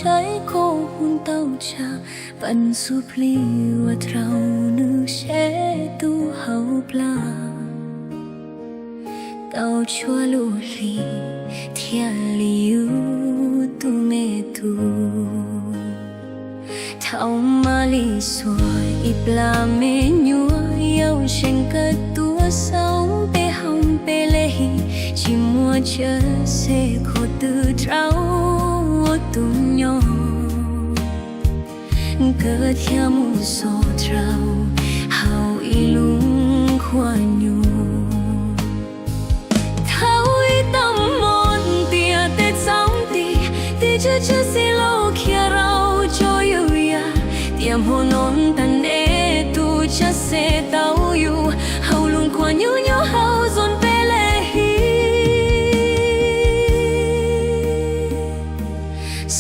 saib qhov hu tau tsa, pab txuj plig ua rau nws seb tus hauv plag tau tshuav lub hli thiaj li yug tus me tub. Thaum Malis xuas ib plag me nyuam yau seem kawm tuaj xauj peb hauv Npelehiv, tsis muaj cawm sev qhov twg rau ua tus nyuam, nkawd thiaj mus xov rau hauv ib lub khuab nyuj. Thaum ib tag hmo tiam teb txaus nti, tim tswv tshwj xeeb laus qhia rau tso yws yam tias hmo no tas nej tus tsab xev tau yug hauv lub khuab nyuj nyob hauv zos Npelehiv.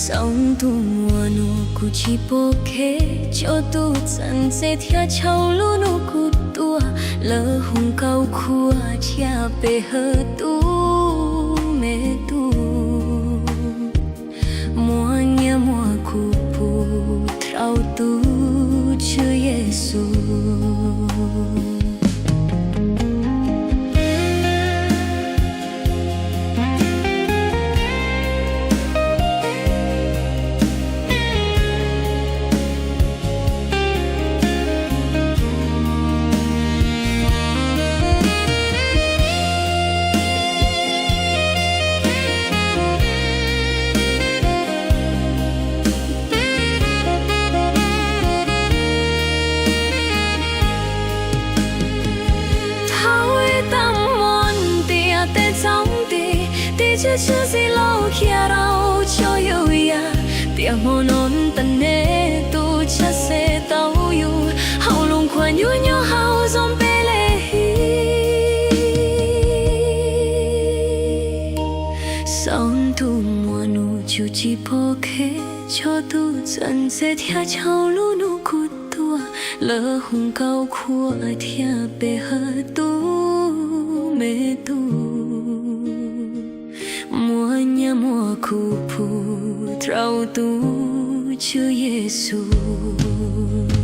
Xov tus muam nus kuj tsis pom qheb tso tus txheeb txhev thiab tshau lub nus kuj tuaj, lawv hu nkauj qhuav thiab pe hawm tus me tub, muaj nyiaj muaj kub pub rau tus Tswv Yexus. Thaum ib tag hmo tiam teb txaus nti, tim tswv tshwj xeeb laus qhia rau tso yws yam tias hmo no tas nej tus tsab xev tau yug hauv lub khuab nyuj nyob hauv zos Npelehiv. Xov tus muam nus kuj tsis pom qheb tso tus txheeb txhev thiab tshau lub nus kuj tuaj, lawv hu nkauj qhuav thiab pe hawm tus me tub, muaj nyiaj muaj kub pub rau tus Tswv Yexus.